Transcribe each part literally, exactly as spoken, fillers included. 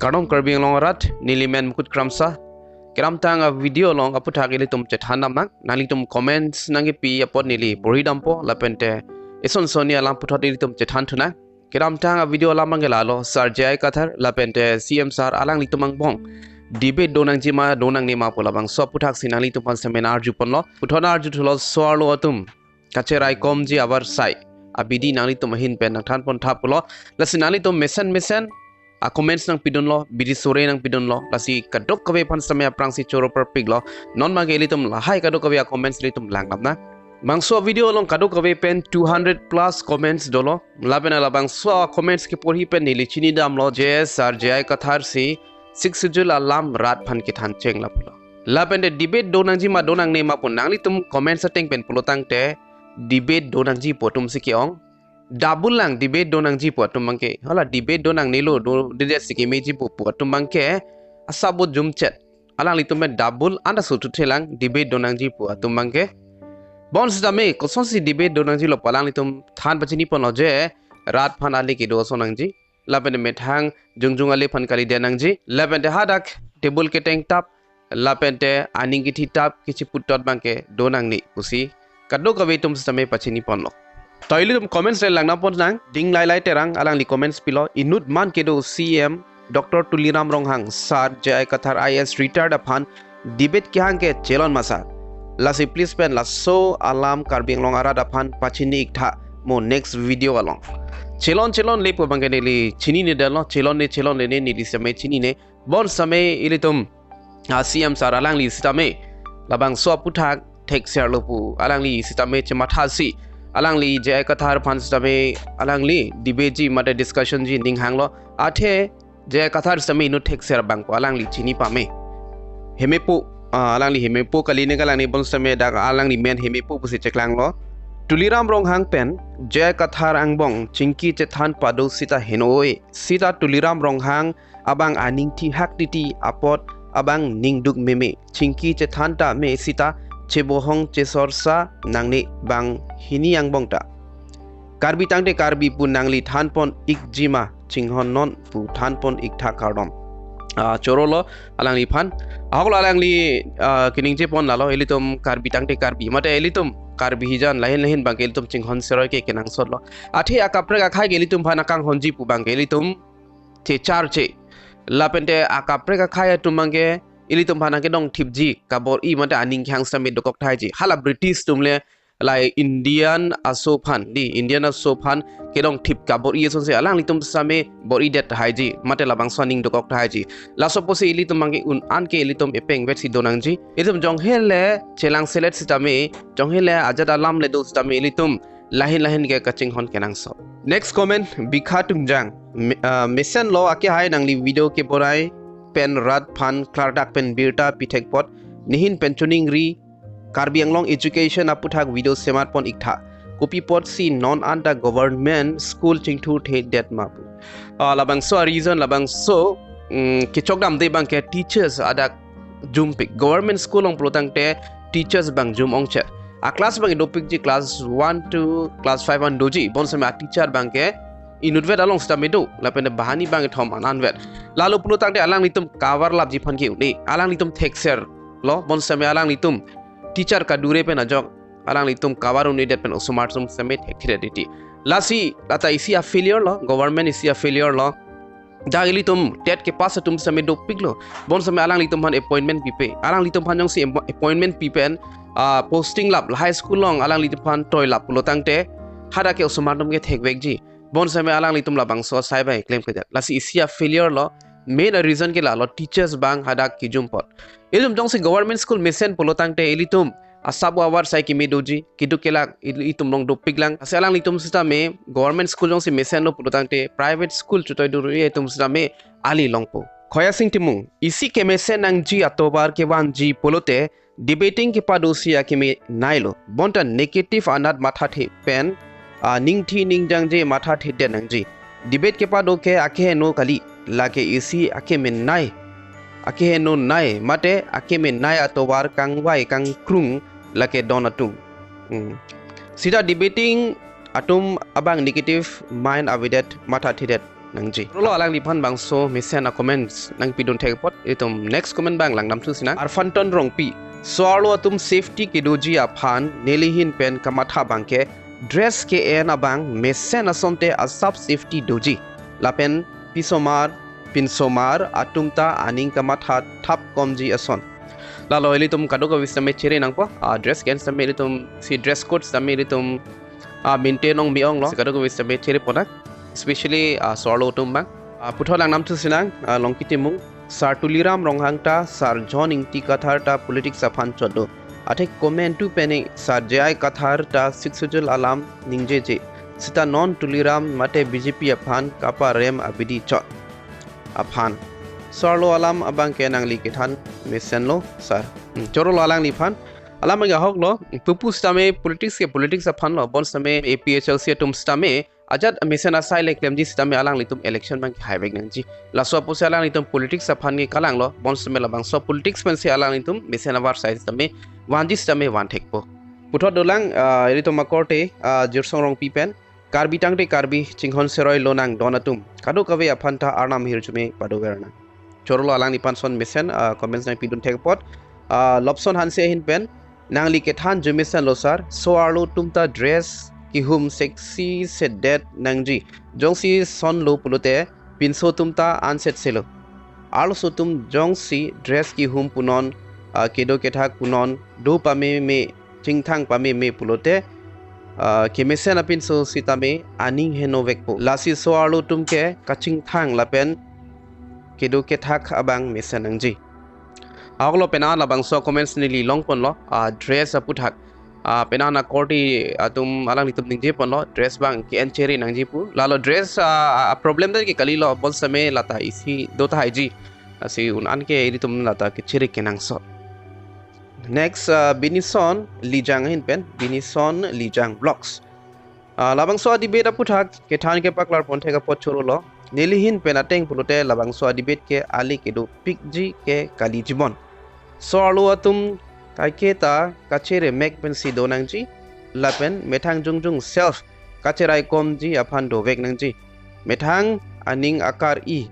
Kardom Karbi Anglong arat, neli men Mukut Kramsa. Kedamtang a video along aputhak ilitum chethan damnang, nanglitum comments nangkepi apot neli bor-i dampo, lapente ison sonni alam puthot ilitum chethan thunang. Kedamtang a video alam abangke lalo, Sir J I Kathar lapente C M Sir alanglitum angbong debate do nangji ma do nangne ma pu labangso aputhak si nanglitum aphan seminar arju ponlo. Puthot arju thulo, so-arlo atum kacheraikomji avarsai abidi nanglitum ahin pen nangthan pon tha pulo. Lasi nanglitum mesen mesen a comments nangpidunlo, bidi sore nangpidunlo. Lasi kadokave aphan sitame aphrangsi choro parpiklo. Non abangke ilitum lahai kadokave a comments ilitum lang damnang. Bangso video along kadokave pen two hundred plus comments dolo. Lapen labangso comments keporhi pen neli chini damlo je Sir J I Kathar si Sixth Schedule alam rat aphan kethan cheng lapulo. Lapente debate do nangji ma do nangne ma pu nanglitum comments ateng pen pulo tangte debate do nangji pu atum si ke-ong. Double lang debate do nangji pu atum abangke. Hala debate do nangnelo, dodedet si kemeji pu pu atum abangke asabot jumchet. Alanglitum pen double anta suthu thelang debate do nangji pu atum abangke. Bonsitame kosonsi debate do nangjilo pu alanglitum than pachini ponlo je rat aphan ale kedo ason nangji. Lapente methang jongjong ale aphan kalidet nangji. Lapente hadak table keteng tap, lapente aning kithi tap kichi putot abangke do nangne pusi kadokave atum sitame pachini ponlo. To ilitum comments le lang nang pon nang, Ding Lailai Terang alangli comments pilo, inut man kedo C M Doctor Tuliram Ronghang, Sir J I Kathar I A S retired aphan debate kehang ke chelon ma sir. Lasi please pen laso alam Karbi Anglong arat aphan pachini iktha mo next video along. Chelon chelonle pu abangke neli chinine detlo, chelonle chelonle ne neli sitame chinine. Bonsitame ilitum a C M Sir alangli sitame labangso aputhak thekserlo pu alangli sitame chemathasi, alangli J I Kathar aphan sitame alangli debate ji mate discussion ji ning hanglo. Athe J I Kathar sitame inut thekser abang pu alangli chini pame. Hemepo, ah, alangli hemepo kali ne kalang ne, bonsitame dak alangli men hemepo pusi cheklanglo. Tuliram Ronghang pen J I Kathar angbong chingki chethan pado sita heno-oi. Sita Tuliram Ronghang abang aning thihak titi apot abang ning duk meme. Chingki chethan ta me sita chebohong chesorsa nangne banghini angbong ta. Karbi tangte Karbi pu nangli than pon ikji ma, chinghon non pu than pon iktha kardom. Ah, chorolo alangliphan. Ahoklo alangli, ah, keningje pon lalo, ilitum Karbi tangte Karbi mate ilitum Karbi hijan lahin lahin abangke ilitum chinghon seroi ke kenangsotlo. Athe akaprek akhai ke ilitum aphan akanghonji pu abangke ilitum checharche. Lapente akaprek akhai atum abangke ilitum aphan kedongthipji kabor-i mate aning kehang sitame dokok thaiji. Hala British atum le lai Indian aso aphan, di Indian aso aphan kedongthip kabor-i asonsi alanglitum sitame bor-i det thaiji mate labangso aning dokok thaiji. Laso pusi ilitum abangke un-an ke ilitum epeng vetsi do nangji. Ilitum jonghe le chelangselet sitame, jonghe le ajat alam le do sitame ilitum lahin lahin ke kachinghon kenangsot. Next comment, Bikha Tungjang. Me-, ah, mesenlo akehai, nangli video keborai pen rat aphan klardak pen birta pithek apot nehin pen choningri, Karbi Anglong education aputhak video semat pon iktha. Kopi apotsi non anta government school chingthurthe det ma pu. Ah, labangso a reason, labangso, mm, kechok damde abangke teachers adak jumpik. Government school along pulo tangte teachers abang jum ongchot. A class abang dopikji class one to class five an doji. Bonsitame a teacher abangke inutvet along sitame do, lapente banghini bangkethom an anvet. Lalo pulo tangte alanglitum kavar lapji aphan ke-un-e. Alanglitum thekserlo, bonsitame alanglitum teacher kadure pen ajok alanglitum kavar un-edet pen osomar atum sitame thekthedet titi. Lasi lata isi a failure lo, government isi a failure lo. Dak ilitum TET kepass atum sitame dopiklo. Bonsitame alanglitum aphan appointment pipe. Alanglitum aphan jongsi em-, appointment pi pen, ah, posting lap, high school along alanglitum aphan toi lap pulo tangte hadak ke osomar atum ke thekvekji. Bonsitame alanglitum labangso asai abang klem kedet. Lasi isi a failure lo. Main a reason ke lalo teachers abang hadak kejum apot. Ilitum jongsi government school mesen pulo tangte ilitum asap avarsai keme doji, keduk kelak il-, itum along dopiklang. Lasi alanglitum sitame government school jongsi mesenlo pulo tangte private school chotoi duri atum sitame ali longpo. Khoyasing Timung, isi kemesen nangji atovar kevanji pulote debating kepado si akeme nailo. Bonta negative anat mathathe pen, ah, ningthi ningjangje mathathedet nangji. Debate kepado ke akeheno kali, lake isi akemenei, akeheno nei mate akemenei atovar kangvai kangkrung lake don atum. Hmm. Sita debating atum abang negative mind avedet, mathathedet. nangji. Chorolo alangliphan bangso mesen a comments nangpidun thek apot, itum next comment abang langdamthu sinang. Arphanton Rongpi, so-arlo atum safety kedoji aphan neli ahin pen kamatha abangke dress ke-en abang mesen asonte asap safety doji. Lapen pisomar, pinsomar atum ta aning kamatha thap komji ason. Lalo ilitum kadokave sitame chere nangpo, ah, dress ke-en sitame ilitum si dress code sitame ilitum, ah, maintain ong bi onglo, si kadokave sitame chere pona, especially, ah, so-arlo atum abang. Ah, puthot langdamthu sinang, ah, Longki Timung, Sir Tuliram Ronghang ta, Sir John Ingti Kathar ta politics aphan chot do. Athe comment tu pene Sir J I Kathar ta Sixth Schedule alam ningjeje. Sita non Tuliram mate B J P aphan kaparem abidi chot aphan. So-arlo alam abangke nangli kethan mesenlo, sir. Hmm, chorolo alangliphan. Alam abangke ahoklo, pupu sitame politics ke politics aphanlo, bonsitame A P H L C atum sitame ajat mesen asai le klemji sitame alanglitum election abangke haivek nangji. Laso apotsi alanglitum politics aphan ke kalanglo, bonsitame labangso politics pensi alanglitum mesen avarsai sitame vanji sitame van thekpo. Puthot dolang, ah, ilitum akorte, ah, Jirsong Rongpi pen, Karbi tangte Karbi chinghon seroi lonang don atum, kadokave aphan ta Arnam ahirjume padovernang. Chorolo alangliphan son mesen, ah, comments nangpidun thek apot, ah, Lobson Hanse ahin pen, nangli kethan arjume mesenlo sir, so-arlo atum ta dress kehum sexy sedet nangji. Jongsi sonlo pulote pinso atum ta anset selo. Arloso atum jongsi dress kehum punon, ah, kedo kethak punon, do pameme, chingthang pameme pulote, ah, kemesen apinso sitame aning henovekpo. Lasi so-arlo atum ke kachingthang lapen kedo kethak abang mesen nangji. Ahoklo penang labangso comments neli longponlo, ah, dress aputhak. Ah, penang akorte atum alanglitum ningjeponlo, dress abang ke-en chere nangji pu. Lalo dress, ah, ah, problem ta ke kalilo, bonsitame lata isi do tahaiji. Lasi un-an ke ilitum lata kechere kenangsot. Next, ah, Binison Lijang ahin pen, Binison Lijang Vlogs. Ah, labangso a-debate aputhak kethan kepaklar pon thek apot chorolo. Neli ahin pen ateng pulote labangso a-debate ke ale kedopikji ke kaliji bon. So-arlo atum kaiketa kachere mek pensi do nangji, lapen methang jongjong self kacheraikomji aphan dovek nangji. Methang aning akar-i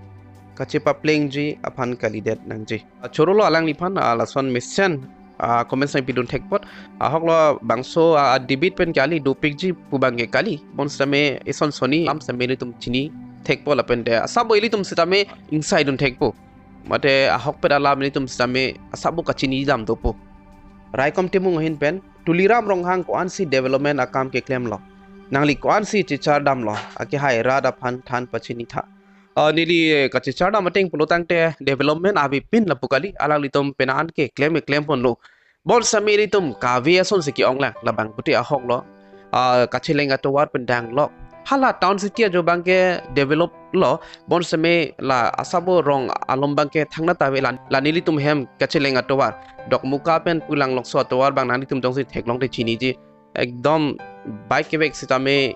kachepaplengji aphan kalidet nangji. Ah, chorolo alangliphan, ah, lason mesen, ah, comments nangpidun thek apot. Ahoklo bangso, ah, debate pen ke ale dopikji pu abangke kali. Bonsitame ison sonni alam sitame ilitum chini thekpo lapente asabo ilitum sitame ingsaidun thekpo. Mate ahokpet alam ilitum sitame asabo kachini dam dopo. Raikom Timung ahin pen, Tuliram Ronghang ko-ansi development akam keklemlo, nangli ko-ansi chichar damlo, akehai rat aphan than pachini tha. Ah, neli, eh, kachichar dam ateng pulo tangte development avepin lapu kali, alanglitum penang ke klem klemponlo. Bonsitame ilitum kave asonsi ke-onglang, labang pute ahoklo. Ah, kacheleng atovar pen danglok. Hala town city ajo abangke develop lo, bonsitame la asabo rong along abangke thangnat ave la, la nelitum hem kacheleng atovar. Dokmoka pen pu Langlokso atovar abang nanglitum jongsi theklongte chiniji. Ekdom bike kevek sitame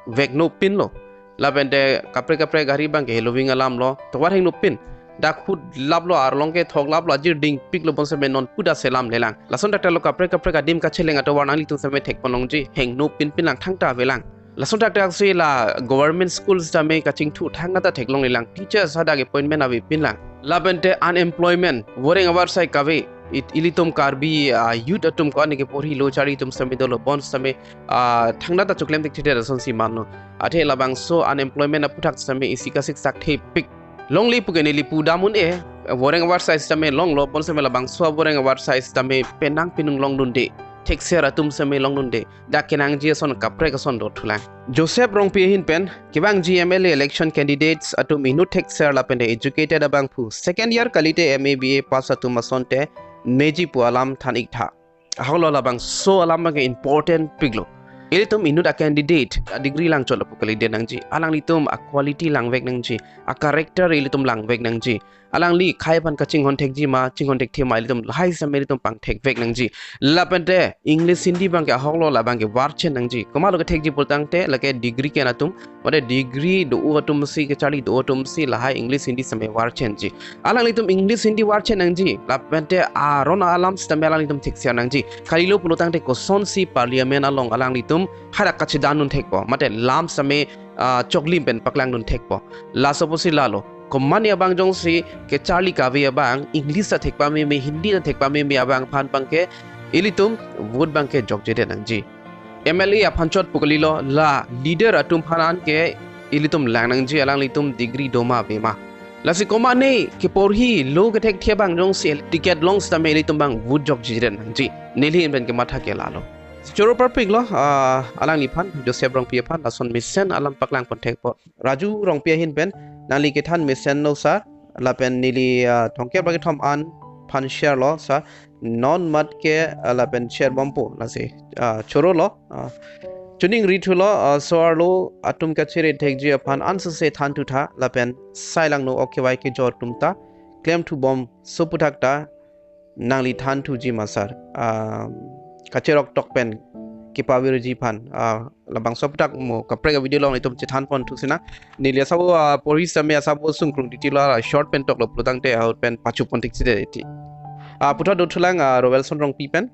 veknopinlo. Lapente kaprek kaprek gari abangke heloving alamlo. Tovar hengnopin. Dak hut laplo, arlong kethok laplo, ajir dingpiklo, bonsitame non puda selam lelang. Lason thakthak lo kaprek kaprek adim kacheleng atovar nanglitum sitame thekponlongji, hengnopinpinlang, thangta avelang. Lason thakthak si la government school sitame kachingthu thangnat ta theklong lelang. Teachers hadak appointment avepinlang. Lapente unemployment, voreng avarsai kave, it-, ilitum Karbi, ah, youth atum ko-an ke porhilo, chari atum sitame dolo, bonsitame, ah, thangnat ta choklem thekthedet asonsi manlo. Athe labangso unemployment aputhak sitame isi kasik sak thepik longle pu ke neli pudam un-e, voreng avarsai sitame longlo, bonsitame labangso voreng avarsai sitame penang penung longdunde, thekser atum sitame longdunde, dak kenangji ason kaprek ason dothulang. Joseph Rongpi ahin pen, kevangji M L A election candidates atum inut thekser lapente educated abangphu, second year kalite M A B A pass atum asonte meji pu alam than-ik tha. Ahoklo labangso alam abangke important piklo. Ilitum inut a-candidate a-degree langchot lapu kalidet nangji. Alanglitum a-quality langvek nangji. A-character ilitum langvek nangji. Alangli khei aphan kachinghon thekji ma, chinghon thekthe ma, ilitum lahai sitame ilitum pangthekvek nangji. Lapente English Hindi abangke ahoklo, labangke varchen nangji. Komatlo kethekji pulotangte lake degree ke-en atum, mate degree do-o atum si, kecharli do-o atum si lahai English Hindi sitame varchenji. Alanglitum English Hindi varchen nangji. Lapente aron alam sitame alanglitum thekser nangji. Kalilo pulotangte kosonsi Parliament along alanglitum hadak kachedandun thekpo, mate lam sitame, ah, choklim pen paklangdun thekpo. Laso apotsi lalo. Komatne abang jongsi kecharli kave abang, English ta thekpameme, Hindi ta thekpameme abang aphan abangke ilitum vote abangke jokjedet nangji. M L A aphan chot pu kalilo, la leader atum aphan anke ilitum lang nangji, alanglitum degree doma avema. Lasi komatne keporhi lo kethekthe abang jongsi ticket long sitame ilitum abang vote jokjedet nangji. Neli ahin pen kematha ke lalo. Choro parpiklo, ah, alangliphan, Joseph Rongpi aphan, lason mesen alam paklangpon thekpo. Raju Rongpi ahin pen, nangli kethan mesenlo sir, lapen neli, ah, thomkep ra kethom an aphan sharelo sir, non mat ke, ah, lapen share bompo, lasi, ah, chorolo, ah, chuning rithulo, ah, so-arlo atum kachere thekji aphan ansose thanthutha, lapen sai langno ok kevai kejor atum ta klemthu bomso aputhak ta nangli thanthuji ma sir, ah, kacherok tok pen kepavirji aphan, ah, labangso aputhak mo kaprek video along itum chethanpon thusina. Neli asabo, ah, porhi sitame asabo sungkrung titi lo, ah, short pen toklo pulotangte ahut pen pachupon thekthedet iti. Ah, puthot dothulang, ah, Roelson Rongpi pen,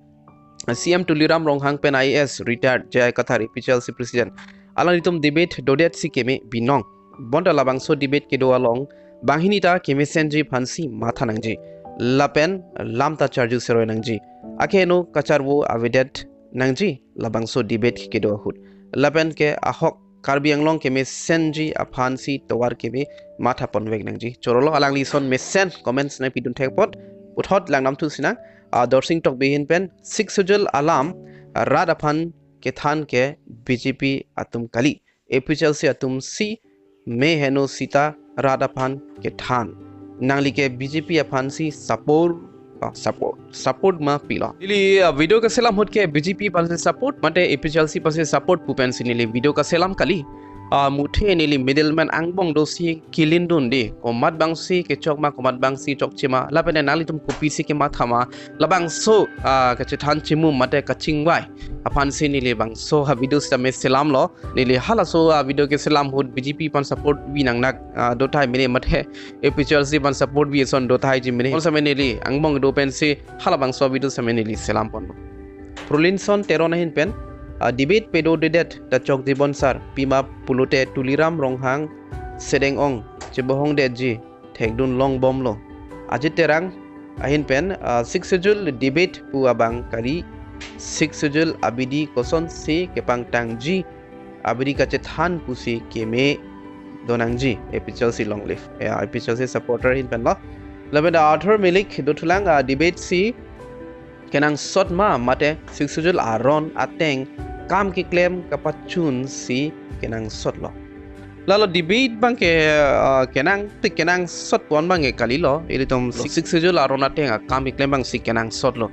ah, C M Tuliram Ronghang pen I A S retired, J I Kathar A P H L C president. Alanglitum debate dodet si keme binong. Bonta labangso debate kedo along banghini ta kemesenji aphansi matha nangji. Lapen lam ta charju seroi nangji. Akheno kacharvo avedet nangji labangso debate kedo ahut. Lapen ke ahok Karbi Anglong kemesenji aphansi tovar keme mathaponvek nangji. Chorolo, alangli son mesen comments nangpidun thekpot. Puthot langdamthu sinang, ah, Dorsing Tokbi ahin pen, Sixth Schedule alam rat aphan kethan ke B J P atum kali. A P H L C atum si me heno sita rat aphan kethan. Nangli ke B J P aphansi support, ah, support, support ma pilo. Neli, ah, video kaselam ahut ke B J P aphansi support, mate A P H L C aphansi support pu pensi neli video kaselam kali. Ah, muthe neli middleman angbong dosi kelindunde. Komat abangsi kechok ma, komat abangsi chokche ma, lapen nanglitum kopisi kematha ma, labangso, ah, kachethan chimum mate kachingvai aphansi neli bangso avideo sitame selamlo. Neli halaso avideo keselam ahut B J P aphan support vi nangnak, ah, dothai mene mate A P H L C aphan support vi ason dothaiji mene. Konsame neli angbong do pensi halabangso avideo sitame neli selamponlo. Prolinson Teron ahin pen, ah, debate pedodedet ta chokjibon sir, pima pulote Tuliram Ronghang sedeng-ong chebohongdetji thekdun longbomlo. Ajit Terang ahin pen, ah, Sixth Schedule debate pu abang kali, Sixth Schedule abidi kosonsi kepangtangji, abidi kachethan pusi keme donangji, A P H L C long live. Ya, A P H L C supporter ahin penlo. Lapen Arthur Milik dothulang, ah, debate si kenangsot ma mate Sixth Schedule aron ateng kam keklem kapachunsi kenangsotlo. Lalo debate abangke, ah, kenang tik kenangsot pon abangke kalilo, ilitum Sixth Schedule aron ateng akam keklem abangsi kenangsotlo.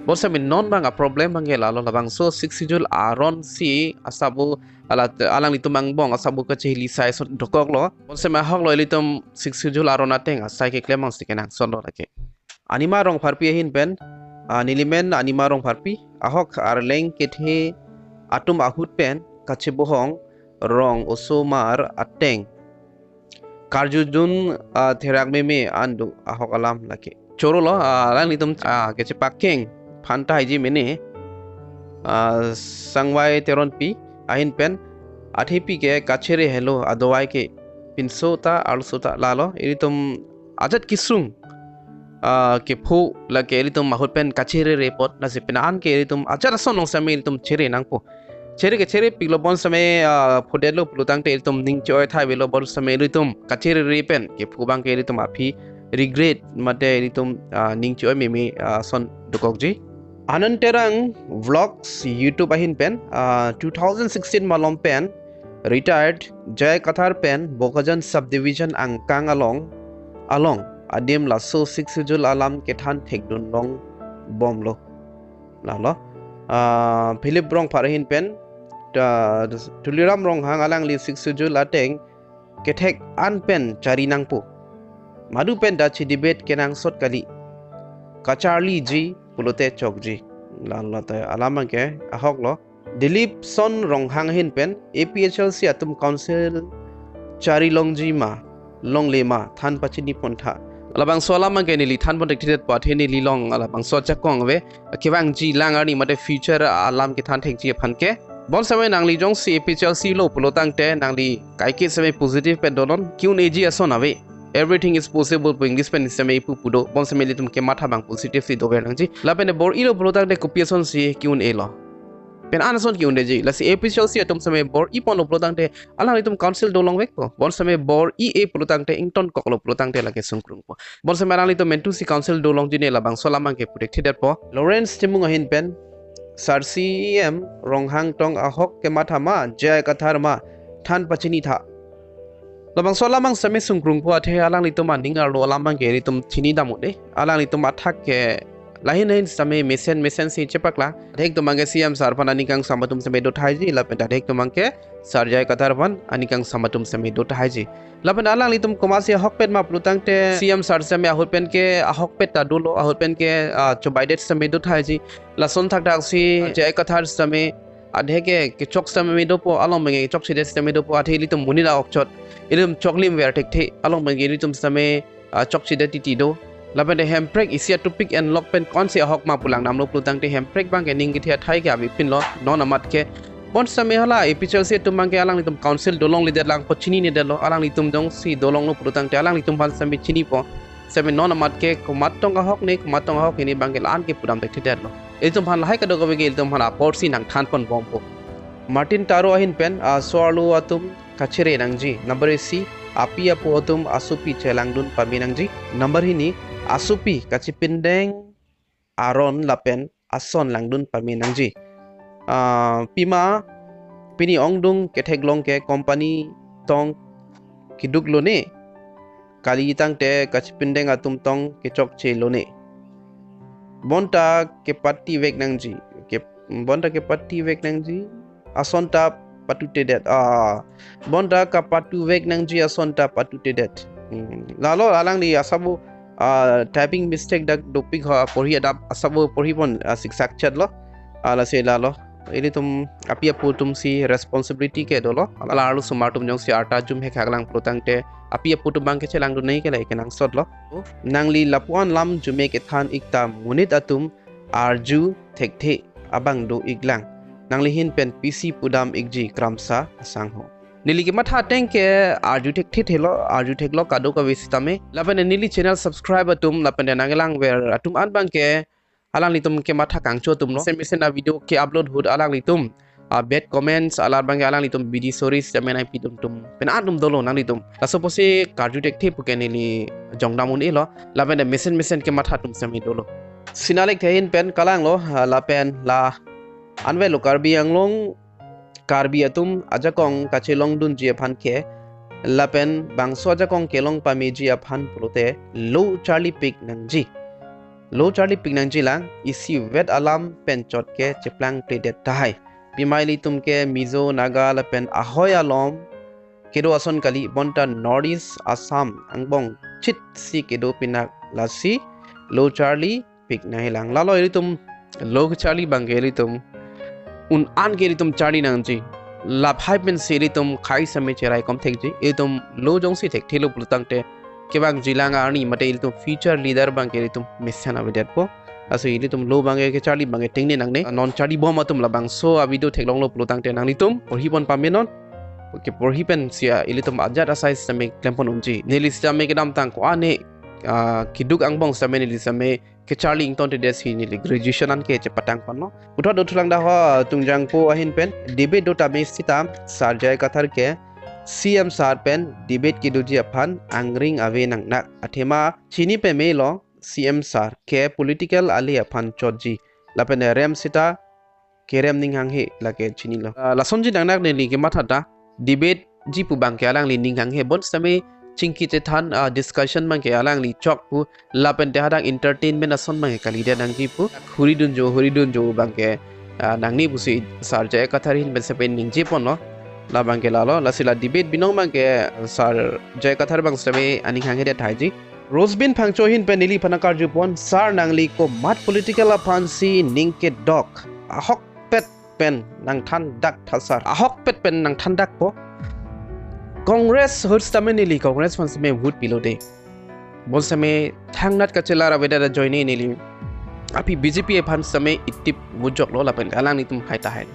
Bonsitame non abang aproblem abangke lalo, labangso Sixth Schedule aronsi asabo ala, alanglitum angbong asabo kacheheli sai ason dokoklo. Bonsitame ahoklo, ilitum Sixth Schedule aron ateng asai keklem abangsi kenangsotlo lake. Anima Rongpharpi ahin pen, ah, nelimen Anima Rongpharpi, ahok arleng kethe atum ahut pen kachebohong rong osomar ateng karjudun, ah, therak meme an do ahok alam lake. Chorolo, ah, alanglitum, ah, kechepakeng aphan tahai ji mene, ah, Sangvai Teronpi ahin pen, athepi ke kachere helo adovai ke pinso ta arloso ta lalo, ilitum ajat kesung, ah, kepho lake ilitum ahut pen kachere repot, lasi penan ke ilitum ajat ason along sitame ilitum chere nangpo. Chere ke cherepiklo, bonsitame, ah, phodetlo pulotangte ilitum ning che-oi thai avelo, bonsitame ilitum kachere re pen kepho abangke ilitum aphi regret mate ilitum, ah, ning che-oi meme, ah, ason dokokji. Anand Terang Vlogs YouTube ahin pen, ah, two thousand sixteen malom pen retired J I Kathar pen Bokajan subdivision angkang along, along adim laso Sixth Schedule alam kethan thekdun longbomlo. Lalo, ah, Philip Rongphar ahin pen, ah, Tuliram Ronghang alangli Sixth Schedule ateng kethek an pen chari nangpo. madu pen ta chi debate kenangsot kali. Kacharliji pulote chokji. Lalo ta alam abangke ahok lo. Dilip Son Ronghang ahin pen A P H L C atum council chari longji ma, longle ma, than pachini pon tha. Labangso alam abangke neli than pon thekthedet pu athe neli along labangso ajakong ave. Kevangji lang arni mate future alam kethan thekji aphan ke. Bonseme nangli jongsi A P H L C lo pulo tangte nangli kaike seme positive pen donon, Q and A ji ason ave. Everything is possible pu English pen seme ipu pu do. Bonseme ilitum kematha abang positive si dover nangji. Lapen bor-ilo pulo tangte kopi asonsi Q and A lo. Pen an ason Q and A ji. Lasi A P H L C atum seme bor-i ponlo pulo tangte alanglitum council dolongvekpo. Bonseme bor-i-e pulo tangte ingtonkoklo pulo tangte lake sungkrungpo. Bonseme alanglitum mentu si council dolongji ne labangso alam abangke pu thekthedetpo. Lawrence Timung ahin pen, Sar C E M Ronghang tong ahok kematha ma, J I Kathar ma, than pachini tha. Labangso alam abang seme sungkrungpo athe alanglitum aning arlo alam abangke ilitum chini dam un-e. Alanglitum athak ke lahin lahin seme mesen mesen si chepaklang. Thek atum abangke C E M sar aphan aning kangsam atum seme do thaiji, lapen ta thek atum abangke Sar J I Kathar aphan aning kangsam atum seme do thaiji. Lapen alanglitum komatsi ahokpet ma pulo tangte C E M sar seme ahut pen ke ahokpet ta dolo, ahut pen ke, ah, chobaidet seme do thaiji. Lason thakthak si J I Kathar seme adhe ke kechok seme dopo, along abangke kechokchedet seme dopo, athe ilitum monit a-ok chot. Ilitum choklim ver thekthe, along abangke ilitum seme, ah, chokchedet titi do. Lapen te Hemprek isi a-topic enlok pen konsi ahok ma pu langdamlo pulo tangte Hemprek abangke ning kethe athai ke avepinlo non amat ke. Bonseme hala A P H L C atum abangke alanglitum council dolongledetlang pu chininedetlo, alanglitum jongsi dolonglo pulo tangte alanglitum aphan seme chinipo. Seme non amat ke komat tong ahok ne, komat tong ahok hini abangke la-an ke pudam thekthedetlo. Ilitum aphan lahai kadokave ke ilitum aphan apor si nangthan ponbompo. Martin Taro ahin pen, ah, so-arlo atum kachere nangji. Number isi, api apo atum asopi chelangdun pame nangji. Number hini, asopi kachipindeng aron lapen ason langdun pame nangji. Ah, pima pini ongdung ketheklong ke company tong keduk lone, kali tangte kachipindeng atum tong kechokche lone. Bonta kepati vek nangji. Ke, bonta kepati vek nangji. Ason ta patutedet. Ah, bonta kapatu vek nangji, ason ta patutedet. Hmm. Lalo alangli asabo, ah, typing mistake dak dopik ho, porhi adap asabo porhi pon, ah, siksak chetlo. Ah, lasi lalo. Ilitum api apo atum si responsibility kedo lo. Ala arlo osomar atum jongsi arta jum hek haklang pulo tangte api apo atum abangke chelangdun nangji ke la kenangsot lo. Nangli lapu-an lam jume kethan ik ta monit atum arju thekthe abang do iklang. Nangli ahin pen pisi pudam ikji kramsa asangho. Neli kematha ateng ke arju thekthe thelo, arju theklo kadokave sitame. Lapen neli channel subscribe atum, lapen nanglangver atum an abangke alanglitum kematha kangcho atumlo. Mesen mesen a-video ke-upload ahut alanglitum, ah, bad comments, alar abangke alanglitum bidi sorry sitame nangpidun atum pen atum dolo nanglitum. Laso apotsi karju thekthe pu ke neli jongdam un-elo. Lapen mesen mesen kematha atum seme dolo. Sinalek the ahin pen kalanglo, ah, lapen la anvet lo Karbi Anglong Karbi atum ajakong kachelongdunji aphan ke, lapen bangso ajakong kelong pameji aphan pulote lo charlipik nangji. Lo charlipik nangji lang, isivet alam pen chot ke cheplangpledet tahai. Pima ilitum ke Mizo, Naga lapen ahoi alom kedo ason kali, bonta North East Assam angbong chit si kedo pinak, lasi lo charli pik nangjilang. Lalo ilitum lo kecharli abangke ilitum un-an ke ilitum charli nangji. Laphai pensi ilitum khei seme cherai kom thekji. Ilitum lo jongsi thekthelo pulo tangte kevangjilang arni mate ilitum future leader abangke ilitum mesen avedetpo. Lasi ilitum lo abangke kecharli abangke tengne nangne. Non charlibom atum labangso a-video theklonglo pulo tangte nanglitum porhi pon pamenon. Oke, porhi pensi ilitum ajat asai seme klem pon unji. Neli sitame kedamtang ko-an ne, ah, keduk angbong sitame neli sitame kecharli ingtontedet si neli graduation an ke chepatang ponlo. Puthot dothulang dak ho, Tungjangpo ahin pen debate do tame sita Sar J I Kathar ke C M sar pen debate kedoji aphan angring ave nangnak. Athema chini pamelo C M sar ke political ali aphan chotji. Lapen rem sita kerem ning hanghe lake chinilo. Ah, lasonji nangnak neli kematha ta debate ji pu abangke alangli ning hanghe, bonsitame chingki chethan, ah, discussion abangke alangli chok pu, lapen te hadak entertainment ason abangke kalidet nangji pu. Huri dunjo, huri dunjo abangke, ah, nangne pusi Sar J I Kathar ahin pen sepen ningje ponlo. La abangke lalo, lasi la debate binong abangke Sar J I Kathar abang sitame aning hanghedet thaiji. Rosebin Phangcho ahin pen neliphan nangkarjupon, sir, nangli komat political aphansi ning kedok, ahokpet pen nangthandak tha sir, ahokpet pen nangthandakpo. Congress ahut sitame neli Congress aphan sitame vote pilo de. Bonsitame thangnat kachelar avedet ajoine neli aphi B J P aphan sitame itip vote joklo lapen alanglitum hai tahai.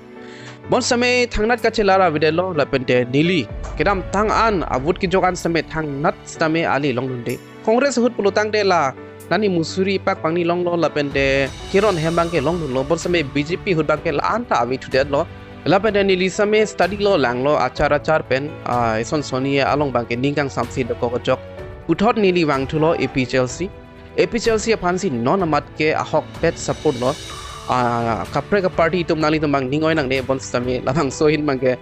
Bonsitame thangnat kachelar avedetlo lapente neli kedamtang an a-vote kejok an sitame thangnat sitame ale longdunde. Congress ahut pulotangte la nani musuri pak pangni longlo lapente keron hem abangke longdunlo, bonsitame B J P ahut abangke la-an ta ave thudetlo. Lapente neli sitame study lo, langlo, achar achar pen, ah, eson sonni along abangke ning kangsamsi dokok ajok puthot neli vangthulo A P H L C. A P H L C aphansi non amat ke ahokpet support lo. Ah, kaprek a-party atum nanglitum abang ning oi nangne, bonsitame labangso ahin abangke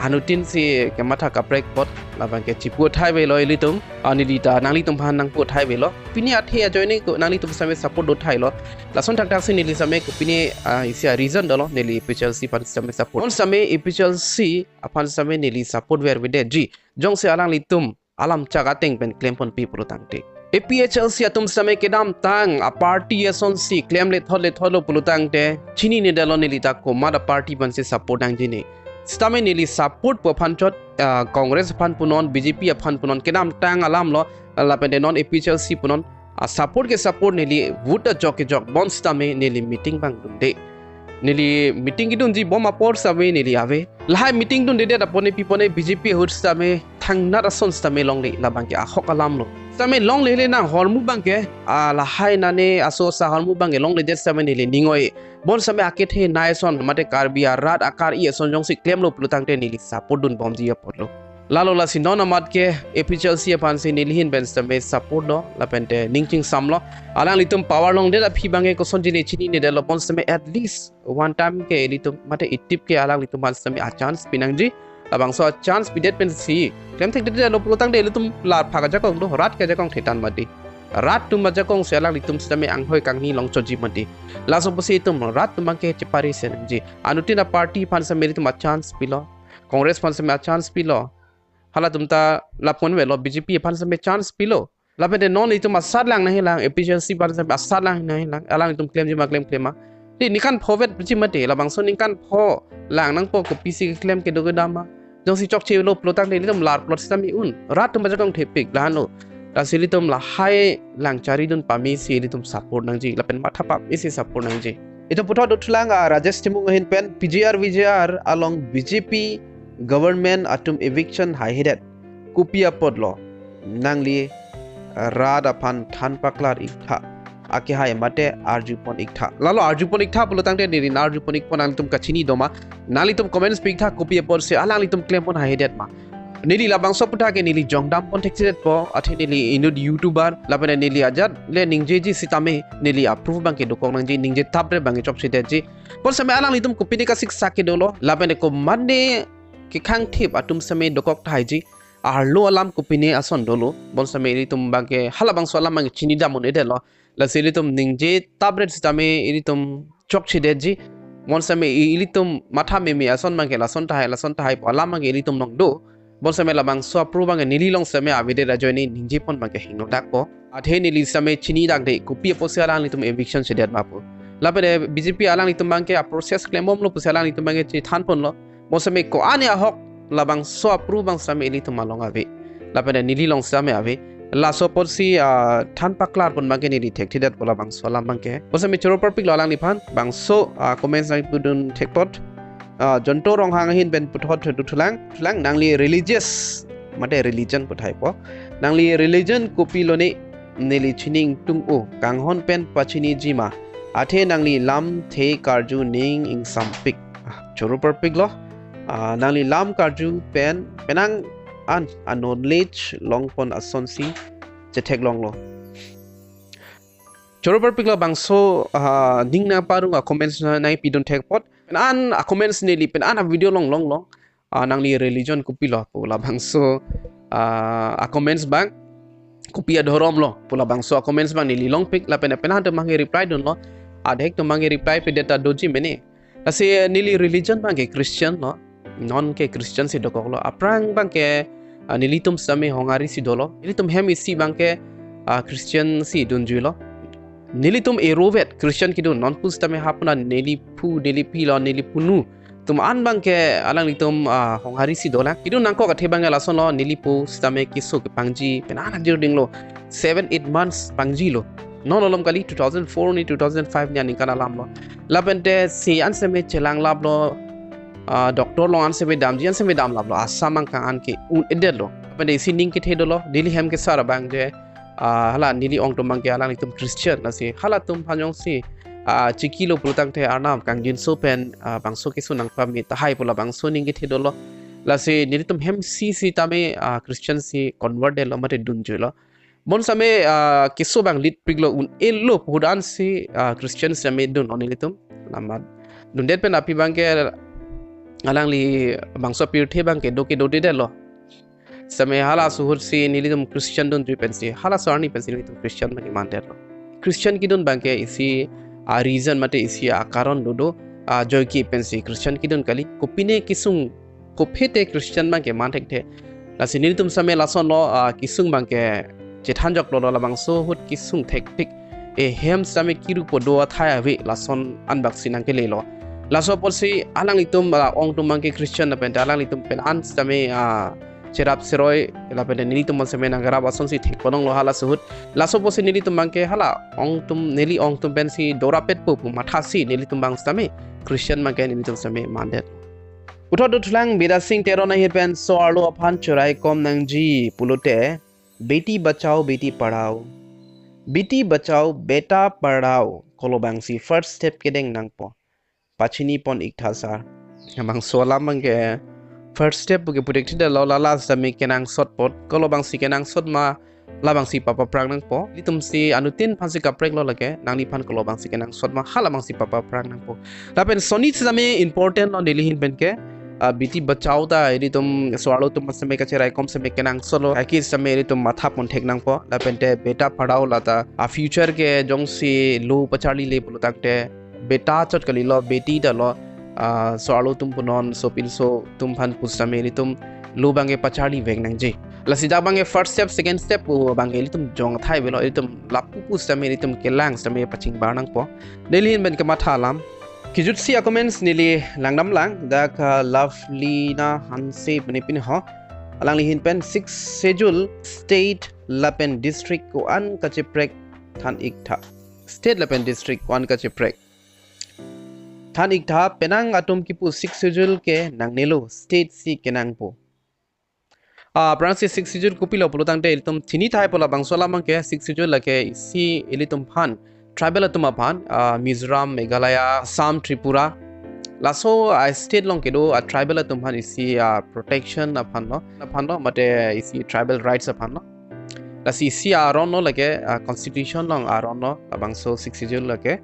anuttin si kematha kaprek apot labangke chipu thai avelo ilitum. Ah, neli ta nanglitum aphan nangpu thai avelo. Pini athe ajoine ko nanglitum sitame support do thailo. Lason thakthak si neli sitame kopine, ah, isi a-reason dolo neli A P H L C aphan sitame support. Bonsitame A P H L C aphan sitame neli support ver avedetji. Jongsi alanglitum alam chak ateng pen klemponpi pulotangte, A P H L C atum sitame kedamtang a-party esonsi klemle thot le thotlo pulotangte chininedetlo neli ta komat a-party aphansi support nangji ne. Sitame neli support pu aphan chot, ah, Congress aphan punon, B J P aphan punon, kedamtang alamlo, ah, lapente non A P H L C punon, ah, support ke support, neli vote ajok kejok bonsitame neli meeting abang dunde. Neli meeting kedunji bom apor sitame neli ave. Lahai meeting dundedet apot ne pipone B J P ahut sitame thangnat ason sitame longle, labangke ahok alamlo. Sitame longle le nang hormu abangke, ah, lahai nane aso asa hormu abangke longledet sitame neli ning oi. Bonsitame akethe nai ason mate Karbi arat akar-i ason jongsi klemlo pulotangte neli support dunbomji apotlo. Lalo lasi non amat ke A P H L C aphansi neli ahin pen sitame support lo lapente ning chingsamlo. Alanglitum power longdet aphi abangke kosonji ne chininedetlo, bonsitame at least one time ke ilitum mate itip ke alanglitum aphan sitame a-chance pinangji. Labangso a-chance pidet pensi klemthekdetlo pulotangte ilitum la phak ajakong do, rat ke ajakong thetan mati. Rat atum ajakongsi alanglitum sitame anghoi kangni longchotji mati. Laso pusi itum rat atum abangke chepari se nangji. Anuttin a-party aphan sitame ilitum a-chance pilo. Congress aphan sitame a-chance pilo. Halatum ta lapu-an avelo, B J P aphan sitame chance pilo. Lapente non itum asat lang nangjilang, A P H L C aphan sitame asat lang nangjilang, alanglitum klemji ma klem klem ma. Di ningkan pho vetji mati, labangso ningkan pho lang nangpo kopisi keklem kedo kedam ma. Jongsi chokchelo pulotangte ilitum lar plot sitame un. Rat atum ajakong thepik lahenlo. Lasi ilitum lahai lang charidun pamesi ilitum support nangji, lapen matha pamesi support nangji. Itum puthot dothulang, ah, Rajesh Timung ahin pen P G R V G R along B J P government atum eviction haihedet. Kopi apotlo? Nangli rat aphan than paklar iktha. Akehai mate arjupon iktha. Lalo arjupon iktha pulotangte neli arjupon ikpo, nanglitum kachini doma. Nanglitum comments pi iktha kopi apotsi alanglitum klempon haihedet ma. Neli labangso aputhak ke neli jongdampon thekchedetpo, athe neli inut YouTuber, lapente neli ajat le ningjeji sitame, neli a-proof abangke dokok nangji, ningje tapre abangke chokchedetji. Bonsitame alanglitum kopine kasiksak kedolo, lapente komatne kekhangthip atum sitame dokok thaiji, arlo alam kopine ason dolo, bonsitame ilitum abangke halabangso alam abangke chinidam un-edetlo. Lasi ilitum ningje tapret sitame ilitum chokchedetji. Bonsitame i-, ilitum matha meme ason abangke lason tahai, lason tahai pu alam abangke ilitum along do. Bonsitame labangso a-proof abangke neli along sitame avedet ajoine ningjepon abangke hingnodakpo. Athe neli sitame chinidakde kopi apotsi alanglitum eviction chedet ma pu. Lapente B J P alanglitum abangke a-process klembomlo pusi alanglitum abangke chethanponlo. Bonsitame ko-an ahok labangso a-proof abang sitame ilitum along ave. Lapente neli along sitame ave. Laso apotsi, ah, than paklarpon abangke neli thekthedetpo labangso alam abangke. Bonsitame choro parpiklo alangliphan, bangso, ah, comments nangpidun thekpot. Ah, Jonto Ronghang ahin pen puthot dothulang, thulang, nangli religious mate religion puthot haipo. Nangli religion kopilo ne, neli chini ingtung-o, kanghon pen pachiniji ma. Athe nangli lamthe karju ning ingsampik. Ah, choro parpiklo. Ah, nangli lam karju pen penang an a-knowledge longpon asonsi chetheklonglo. Choro parpiklo bangso, ah, ning nangparong a-comments na nangpidun thekpot. Penang a-comments neli penang a-video along longlong. Ah, nangli religion kopilo pu labangso, ah, a-comments abang, kopi adhorom lo pu labangso a-comments abang neli longpik, lapen penang atum abangke reply dunlo. Adhek atum abangke reply pedet ta doji mene. Lasi neli religion abangke Christian lo. Non ke Christian si dokoklo. Aphrang abangke, ah, nelitum sitame Hongarisi dolo. Nelitum hem isi abangke ah, Christian si dunjuilo. Nelitum erovet Christian kedun non pusitame hapuna neliphu, nelipilo, nelipunu atum an abangke alanglitum, ah, honghari si dolang. Kedun nangkok athe abangke lasonlo, nelipo sitame keso kepangji pen an ajir dinglo. Seven, eight months pangjilo. Non malom kali, two thousand four ni two thousand five ni aningkan alamlo. Lapente si an sitame chelanglaplo, ah, doctor along an sitame damji, an sitame damlaplo. Asam angkang an ke un-edetlo. Lapente isi ning kethe dolo, Delhi hem kesar abang je, ah, hala neli ong atum abangke alanglitum Christian, lasi halatum aphan jongsi, ah, chikilo pulotangte Arnam kangjinso pen, ah, bangso keso nangpame tahai pu labangso ning kethe dolo. Lasi nelitum hem isi sitame, ah, Christian si convert detlo mate dunjuilo. Bonsitame, ah, keso abang litpiklo, un-elo pu ahut ansi, ah, Christian sitame dunlo nelitum. Lamat dundet pen aphi abangke alangli bangso pirthe abangke do ke dodedetlo. Sitame halaso ahut si nelitum Christian dunju pensi, halaso arni pensi nelitum Christian abangke mandetlo. Christian kedun abangke isi, ah, reason mate isi, ah, karon dodo, ah, joike pensi Christian kedun kali. Kopine kesung, kophete Christian abangke man thekthe. Lasi nelitum sitame lasonlo, ah, kesung abangke chethanjoklo, labangso ahut kesung thekthik. Ehem sitame kirupo do athai ave, lason anbak si nangkelelo. Laso apotsi alanglitum, ah, ong atum abangke Christian lapente alanglitum pen an sitame, ah, cherap cheroi lapente nelitum an sitame nangkerap asonsi thekponlonglo halaso ahut. Laso apotsi nelitum abangke hala ong atum, neli ong atum pensi dorapetpo pu mathasi nelitum abang sitame Christian abangke nelitum sitame mandet. Puthot dothulang Bidya Sing Teron ahir pen so-arlo aphan choraikom nangji pulote, Beti Bachao Beti Padhao, Beti Bachao Beta Padhao, kolobangsi first step kedeng nangpo. Pachini pon iktha sar. Labangso alam abangke first step pu ke puthot thidetlo, lala sitame kenangsot apot, kolobangsi kenangsot ma, labangsi papaprang nangpo. Ilitum si anuttin aphansi kapreklo lake, nangliphan kolobangsi kenangsot ma, halabangsi papaprang nangpo. Lapen sonni sitame important lo neli ahin penke, ah, Beti Bachao ta ilitum so-arlo atum sitame kacheraikom sitame kenangsotlo, aki sitame ilitum matha pon thek nangpo. Lapente Beta Padhao lata, ah, future ke jongsi lo pacharlile pulotangte, beta chot kalilo, beti ta lo, ah, so-arlo atum punon, sopinso atum aphan pusitame ilitum lo abangke pacharli vek nangji. Lasi dak abangke first step, second step pu abangke ilitum jong athai avelo, ilitum lapu pusitame ilitum kelang sitame pachingbar nangpo. Neli ahin pen kematha alam. Kejutsi a-comments neli langdamlang, dak, ah, Lovelina Hanse pini pini ho. Alangli ahin pen Sixth Schedule state lapen district ko-an kacheprek than iktha. State lapen district ko-an kacheprek than iktha, penang atum kipu Sixth Schedule ke nangnelo, state si kenangpo. Ah, aphrangsi Sixth Schedule kopilo pulotangte ilitum chini thai pu labangso alam abangke Sixth Schedule lake isi ilitum aphan, tribal atum aphan, ah, Mizoram, Meghalaya, Assam, Tripura, laso, ah, state along kedo, ah, tribal atum aphan isi, ah, protection aphan lo, aphan lo, mate isi tribal rights aphan lo. Lasi isi aron lo lake, ah, constitution along aron lo labangso Sixth Schedule lake.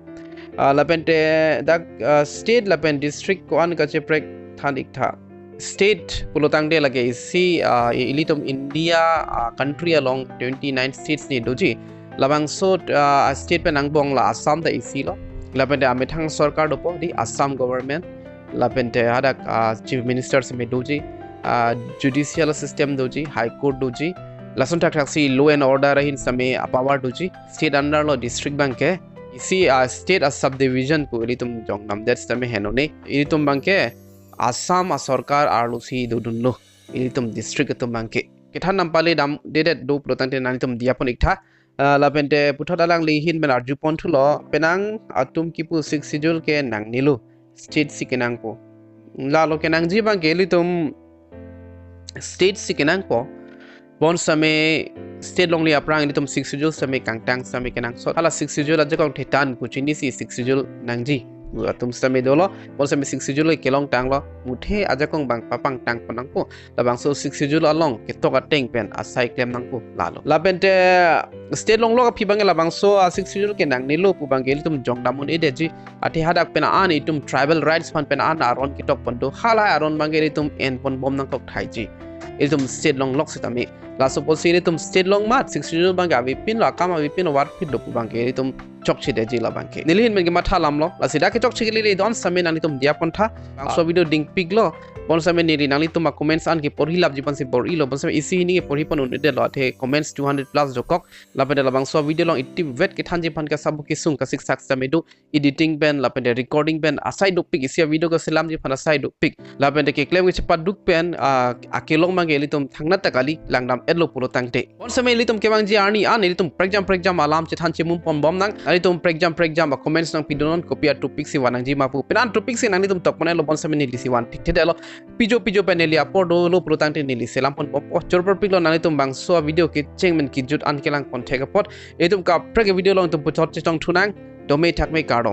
Ah, lapente dak, ah, state lapen district ko-an kacheprek than iktha. State pulotangte lake isi, ah, i-, ilitum India, ah, country along twenty-nine states ni doji. Labangso, ah, state pen angbong la Assam ta isi lo. Lapente amethang sorkar dopo, di Assam government. Lapente hadak, ah, chief minister sitame doji, ah, judicial system doji, high court doji. Lason thakthaksi law and order ahin sitame a-power doji. State under lo district abangke. Isi, ah, state a-subdivision pu ilitum jong namdet sitame henone. Ilitum abangke Assam asorkar arlosi dodunlo. Ilitum district atum abangke. Kethan nampale damdedet do pulotangte nanglitum diya pon iktha. Ah, lapente puthot alangli ahin pen arju pon thulo, penang atum kipu Sixth Schedule ke nangnelo, state si kenangpo. Lalo kenangji abangke ilitum state si kenangpo. Bonsitame state along li aphrang ilitum Sixth Schedule sitame kangtang sitame kenangsot. Hala Sixth Schedule ajakong thetan pu chinisi Sixth Schedule nangji pu atum sitame dolo. Bonsitame Sixth Schedule kelongtanglo. Muthe ajakong abang papangtang pon nangpo. Labangso Sixth Schedule along ketok ateng pen asai klem nangpo lalo. Lapente state along lo aphi abangke labangso a-Sixth Schedule ke nangnelo pu abangke ilitum jong dam un-edetji. Athe hadak pen an itum tribal rights aphan pen an aron ketok pon do. Halahai aron abangke ilitum en pon bom nangkok thaiji. Ilitum state along lok sitame. Laso apotsi ilitum state along mat Sixth Schedule abangke avepinlo, akam avepinlo, varphitlo pu abangke ilitum chokchedetji labangke. Neli ahin pen kematha alam lo. Lasi dak kechokche kelele don sitame nanglitum diya pon tha. Bangso video dingpiklo. Bonsitame neli nanglitum a comments an keporhi lapji aphansi bor-ilo, bonsitame isi hini keporhi pon un-edetlo, athe comments two hundred plus dokok. Lapen labangso video along itip vet kethanji aphan ke sabuk kesung kasik-sak sitame do, editing pen lapen recording pen asai dopik, isi a video keselamji aphan asai dopik. Lapen keklem kechepaduk pen, ah, akelong abang ke ilitum thangnat ta kali, langdam-etlo pulo tangte. Bonsitame ilitum kevangji arni an ilitum prekjam prekjam alam chethan chemum ponbom nang. Ilitum prekjam prekjam a comments nangpidonon, kopi a topic si van nangji ma pu. Pen an topic si nanglitum tok pon-etlo, bonsitame neli si van thekthedetlo. Pijo pijo pen neli apor dolo pulo tangte neli selam ponbom. Oh, chorpor piklo, nanglitum bangso a video kecheng pen kejut an kelang pon thek apot. Ilitum kaprek a video along itum puthot chetong thunang. Dome thakme, kardom.